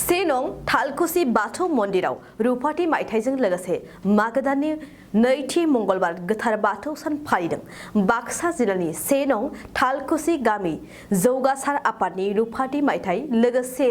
सेनं थालकुसि बाथौ मन्दिराव रुपाथि मायथाइजों लोगोसे मागो दाननि नैथि मंगलबार गोथार बाथौ सान फालिदों। बाक्सा जिल्लानि सेनं थालकुसि गामि जौगासार आफादनि रुपाथि मायथाइ लोगोसे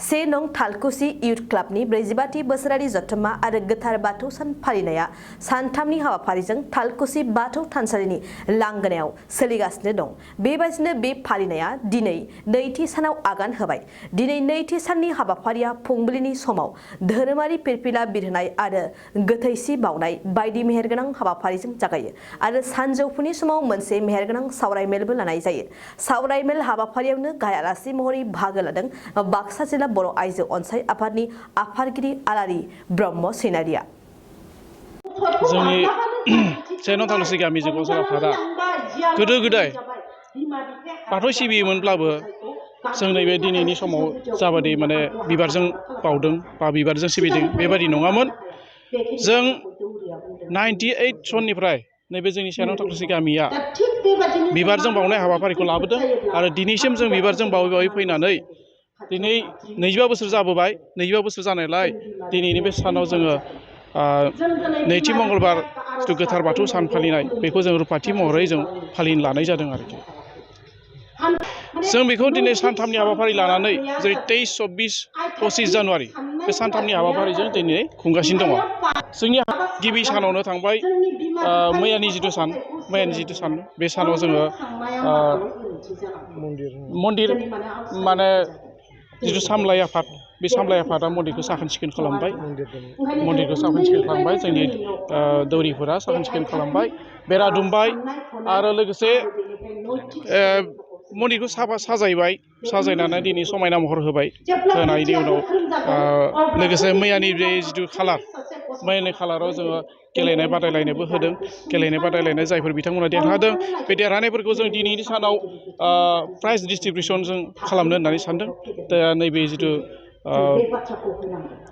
सेनं थालकुसि इउथ क्लाबनि 45थि बोसोरारि जथुम्मा आरो गोथार बाथौ सान फालिनाया सानथामनि हाबाफारिजों थालकुसि बाथौ थानसालिनि लांगोनायाव सोलिगासिनो दं। बेबायदिनो बे फालिनाया दिनै नैथि सानाव आगान होबाय। दिनै नैथि साननि हाबाफारिया फुंबिलिनि समाव धोरोमारि फिरफिला बिरहोनाय आरो गोथैसि बावनाय बायदि मेहेरगोनां हाबाफारिजों जागायो आरो सानजौफुनि समाव मोनसे मेहेरगोनां सावरायमेलबो लानाय जायो। सावरायमेल हाबाफारियावनो गाहाय आलासि महरै बाहागो लादों बाक्सा जिल्ला बर' आइजो अनसाय आफादनि आफादगिरि आलारि ब्रह्म सैनारिया। जोंनि सेनं थालकुसि गामि जौगासार आफादा गोदो गोदाय बाथौ सिबियोमोनब्लाबो जों नैबे दिनैनि समाव जाबादि माने बिबारजों बावदों बा बिबारजों सिबिदों बेबादि नङामोन। जों 98 सननिफ्राय नैबे जोंनि सेनं थालकुसि गामिया बिबारजों बावनाय हाबाफारिखौ लाबोदों आरो दिनैसिम जों बिबारजों बावै बावै फैनानै दिनै 25 बोसोर जाबोबाय। 25 बोसोर जानायलाय दिनैनि बे सानाव जोङो नैथि मंगलबार जिथु गोथार बाथौ सान फालिनाय बेखौ जों रुपाथि महरै जों फालिनो लानाय जादों आरोखि। जों बेखौ दिनै सानथामनि हाबाफारि लानानै जेरै 23, 24, 25 जानुवारि बे सानथामनि हाबाफारिजों दिनै खुंगासिनो दङ। जोंनि गिबि सानावनो थांबाय मैयानि जिथु सान बे सानाव जोङो मन्दिर माने जिथु सामलाय आफाद बे सामलाय आफादा मन्दिरखौ साखोन सिखोन खालामबाय। मन्दिरखौ साखोन सिखोन खालामबाय। जोंनि दौरिफोरा साखोन सिखोन खालामबाय, बेरा दुमबाय आरो लोगोसे मन्दिरखौ साजायबाय। साजायनानै दिनै समायना महर होबाय। होनायनि उनाव लोगोसे मैयानि बे जिथु मैयानि खालाराव जोङो गेलेनाय बादायलायनायबो होदों। गेलेनाय बादायलायनाय जायफोर बिथांमोना देरहादों बे देरहानायफोरखौ जों दिनैनि सानाव प्राइज डिस्ट्रिबिउसन जों खालामनो होननानै सानदों। दा नैबे जिथु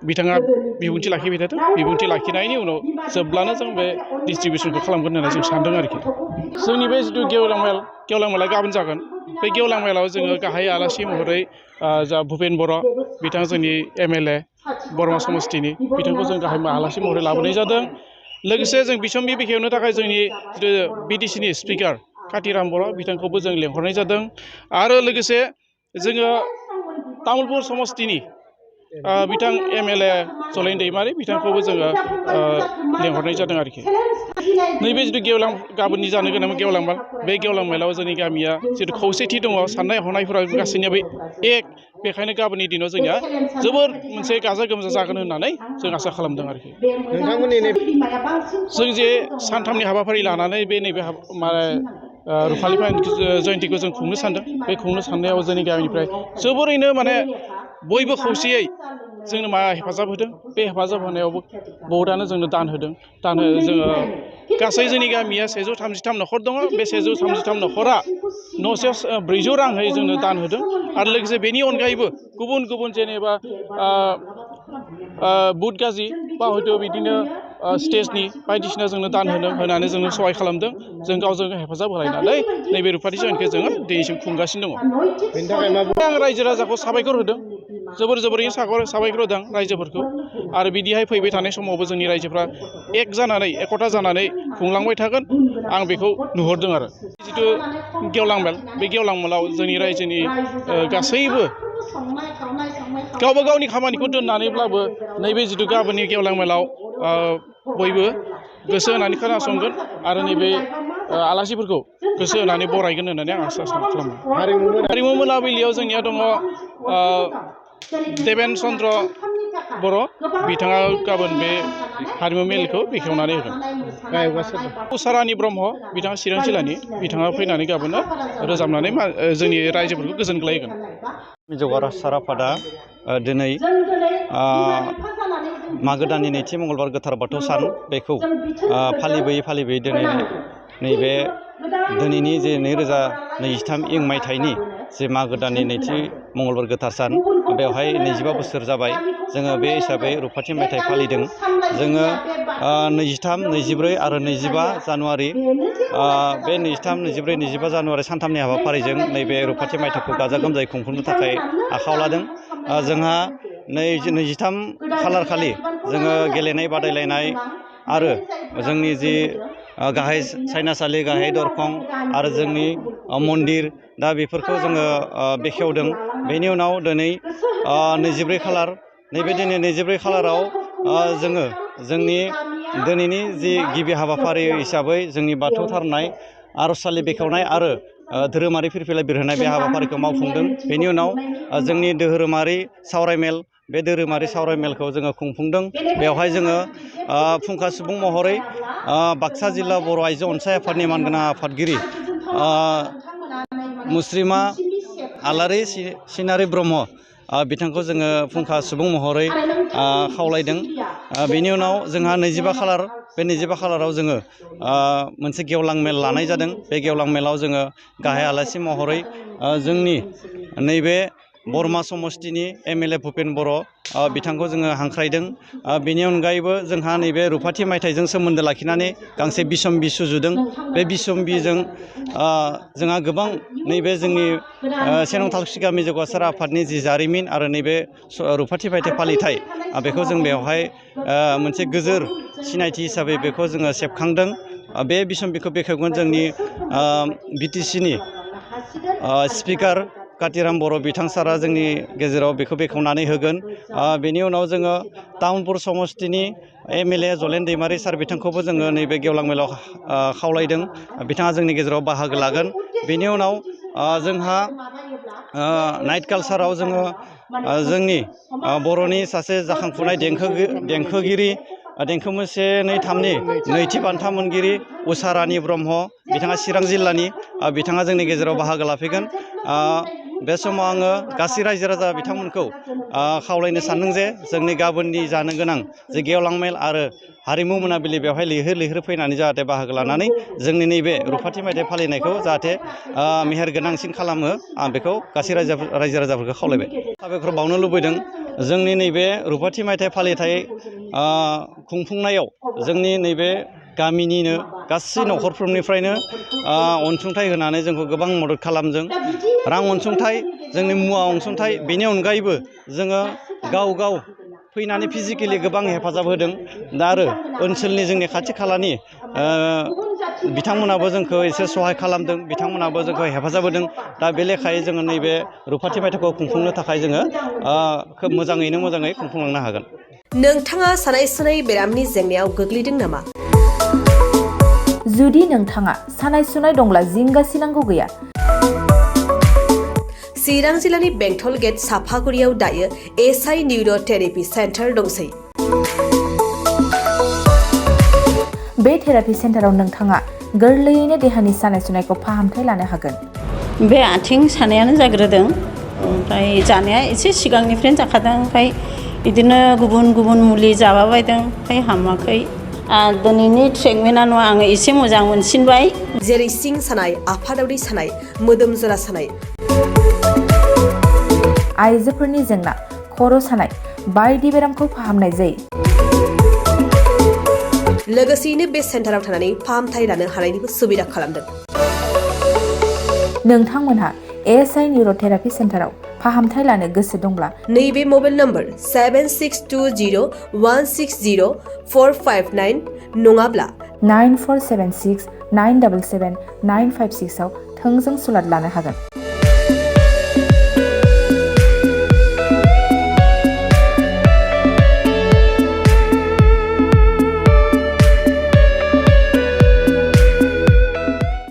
बिथाङा बिबुंथि लाखिबाय थादों। बिबुंथि लाखिनायनि उनाव जोबब्लानो जों बे डिस्ट्रिबिउसनखौ खालामगोन होननानै जों सानदों आरोखि। जोंनि बे जिथु गेवलां मेला गाबोन जागोन। बे गेवलां मेलायाव जोङो गाहाय आलासि महरै जा भुपेन बर' बिथाङा जोंनि MLA बरमा समस्थिनि बिथांखौ जों गाहाय आलासि महरै लाबोनाय जादों। लोगोसे जों बिसम्बि बेखेवनो थाखाय जोंनि जिथु BDCनि स्पिकार कातिराम बर' बिथांखौबो जों लेंहरनाय जादों। आरो लोगोसे जोङो तामुलपुर समस्थिनि बिथां MLA जलेन दैमारि बिथांखौबो जोङो लेंहरनाय जादों आरोखि। नैबे जिथु गाबोननि जानो गोनां गेवलां मेल बे गेवलां मेलाव जोंनि गामिया जिथु खौसेथि दङ, साननाय हनायफोरा गासैनियाबो बेखायनो गाबोननि दिनाव जोंनिया जोबोर मोनसे गाजा गोमजा जागोन होननानै जों आसा खालामदों आरोखि। जों जे सानथामनि हाबाफारि लानानै बे नैबे रुपालि जयन्तिखौ जों खुंनो सानदों। बे खुंनो साननायाव जोंनि गामिनिफ्राय जोबोरैनो माने बयबो खौसेयै जोंनो हेफाजाब होदों। बे हेफाजाब होनायावबो बहुतआनो जोंनो दान होदों। जोङो गासै जोंनि गामिया 133 न'खर दङ। बे 133 न'खरा न'सेयाव 400 रांहै जोंनो दान होदों। आरो लोगोसे बेनि अनगायैबो गुबुन गुबुन जेनेबा बुट गाजि बा हयथ' बिदिनो स्टेजनि बायदिसिना जोंनो दान होनानै जोंनो सहाय खालामदों। जों गावजों हेफाजाब होलायनानै नैबे रुपाथि जयन्तिखौ जोङो दिनैसिम खुंगासिनो दङ। बेनि थाखाय आं रायजो राजाखौ साबायखर होदों। जोबोरैनो साबायखर होदों रायजोफोरखौ। आरो बिदिहाय फैबाय थानाय समावबो जोंनि रायजोफ्रा एकता जानानै खुंलांबाय थागोन आं बेखौ नुहुरदों आरो। जिथु गेवलां मेल बे गेवलां मेलाव जोंनि रायजोनि गासैबो गावबा गावनि खामानिखौ दोननानैब्लाबो नैबे जिथु गाबोननि गेवलां मेलाव बयबो गोसो होनानै खोनासंगोन आरो नैबे आलासिफोरखौ गोसो होनानै बरायगोन होननानै आं आसा खालामो। हारिमु मोनाबिलियाव जोंनिया दङ देबेन चन्द्र बर' बिथाङा गाबोन बे हारिमु मेलखौ बेखेवनानै होगोन। उसारानि ब्रह्म बिथाङा चिरां जिल्लानि बिथाङा फैनानै गाबोनो रोजाबनानै जोंनि रायजोफोरखौ गोजोनग्लाय होगोन। जौगासार आफादा दिनै मागो दाननि नैथि मंगलबार गोथार बाथौ सान बेखौ फालिबोयै दिनै नैबे दिनैनि जे 2023 मायथाइनि जे मागो दाननि नैथि मंगलबार गोथार सान बेवहाय 25 बोसोर जाबाय। जोङो बे हिसाबै रुपाथि मायथाइ फालिदों। जोङो 23, 24 आरो 25 जानुवारि बे 23, 24, 25 जानुवारि सानथामनि हाबाफारिजों नैबे रुपाथि मायथाइखौ गाजा गोमजायै खुंफुंनो थाखाय आखायाव लादों। जोंहा 23 खालार खालि जोङो गेलेनाय बादायलायनाय आरो जोंनि जि गाहाय सायनासालि गाहाय दरखं आरो जोंनि मन्दिर दा बेफोरखौ जोङो बेखेवदों। बेनि उनाव दिनै 24 खालार नैबे दिनै 24 खालाराव जोङो जोंनि दिनैनि जि गिबि हाबाफारि हिसाबै जोंनि बाथौ थारनाय आर'जसालि बेखेवनाय आरो धोरोमारि फिरफिला बिरहोनाय बे हाबाफारिखौ मावफुंदों। बेनि उनाव जोंनि धोरोमारि सावरायमेल बे धोरोमारि सावरायमेलखौ जोङो खुंफुंदों। बेवहाय जोङो फुंखा सुबुं महरै बाक्सा जिल्ला बर' आइजो अनसाय आफादनि मानगोनां आफादगिरि मुस्रिमा आलारि सिनारि ब्रह्म बिथांखौ जोङो फुंखा सुबुं महरै खावलायदों। बेनि उनाव जोंहा 25 खालार बे 25 खालाराव जोङो मोनसे गेवलां मेल लानाय जादों। बे गेवलां मेलाव जोङो गाहाय आलासि महरै जोंनि नैबे बरमा समस्तिनि MLA भुपेन बर' बिथांखौ जोङो हांख्रायदों। बेनि अनगायैबो जोंहा नैबे रुफाथि मायथाइजों सोमोन्दो लाखिनानै गांसे बिसम्बि सुजुदों। बे बिसम्बिजों जोंहा गोबां नैबे जोंनि सेनं थालखुसि गामि जौगासार आफादनि जि जारिमिन आरो नैबे रुफाथि मायथाइ फालिथाय बेखौ जों बेवहाय मोनसे गोजोर सिनायथि हिसाबै बेखौ जोङो सेबखांदों। बे बिसम्बिखौ बेखेवगोन जोंनि BTCनि स्पिकार कातिराम बर' बिथां सारा जोंनि गेजेराव बेखौ बेखेवनानै होगोन। बेनि उनाव जोङो तामुलपुर समस्तिनि MLA जलेन दैमारि सार बिथांखौबो जोङो नैबे गेवलां मेलाव खावलायदों। बिथाङा जोंनि गेजेराव बाहागो लागोन। बेनि उनाव जोंहा नाइट कालचाराव जोङो जोंनि बर'नि सासे जाखांफुनाय देंखोगिरि देंखो मोनसे 2-3नि नैथि बान्था मोनगिरि उषा रानि ब्रह्म बिथाङा चिरां जिल्लानि बिथाङा जोंनि गेजेराव बाहागो लाफैगोन। बे समाव आङो गासै रायजो राजा बिथांमोनखौ खावलायनो सानदों जे जोंनि गाबोननि जानो गोनां जे गेवलां मेल आरो हारिमु मोनाबिलि बेवहाय लैहोर लैहोर फैनानै जाहाथे बाहागो लानानै जोंनि नैबे रुफाथि मायथाइ फालिनायखौ जाहाथे मेहेर गोनांसिन खालामो। आं बेखौ गासै रायजो राजाफोरखौ खावलायबाय। साबायखर बावनो लुबैदों। जोंनि नैबे रुफाथि मायथाइ फालिथाय खुंफुंनायाव जोंनि नैबे गामिनिनो गासै न'खरफोरनिफ्रायनो अनसुंथाइ होनानै जोंखौ गोबां मदद खालामदों। रां अनसुंथाइ जोंनि मुवा अनसुंथाइ बेनि अनगायैबो जोङो गाव फैनानै फिजिकेलि गोबां हेफाजाब होदों। दा आरो ओनसोलनि जोंनि खाथि खालानि बिथांमोनाबो जोंखौ एसे सहाय खालामदों। बिथांमोनाबो जोंखौ हेफाजाब होदों। दा बे लेखायै जोङो नैबे रुफाथि मायथाइखौ खुंफुंनो थाखाय जोङो खोब मोजाङै खुंफुंलांनो हागोन। नोंथाङा सानाय सुनाय बेरामनि जेंनायाव गोग्लैदों नामा? जुदि नोंथाङा सानाय सुनाय दंब्ला जिंगासिनांगौ गैया। चिरां जिल्लानि बेंटल गेट साफागुरियाव दायो SI निउर' थेरापि सेन्टार दंसै। बे थेरापि सेन्टाराव नोंथाङा गोरलैयैनो देहानि सानाय सुनायखौ फाहामथाय लानो हागोन। बे आथिं सानायानो जाग्रोदों। ओमफ्राय जानाया एसे सिगांनिफ्रायनो जाखादों। ओमफ्राय बिदिनो गुबुन मुलि जाबायदों। ओमफ्राय हामाखै। दिनैनि ट्रिटमेन्टआ नङा आङो एसे मोजां मोनसिनबाय। जेरै सिं सानाय, आफादावरि सानाय, मोदोम जरा सानाय, आइजोफोरनि जेंना, खर' सानाय बायदि बेरामखौ फाहामनाय जायो। लोगोसेयैनो बे सेन्टाराव थानानै फाहामथाय लानो हानायनिबो सुबिदा खालामदों। नोंथांमोनहा SI निउर' थेरापि सेन्टाराव फाहामथाय लानो गोसो दंब्ला नैबे मबाइल नम्बर 7620160459 नङाब्ला 9476977956 आव थोंजों सुलाद लानो हागोन।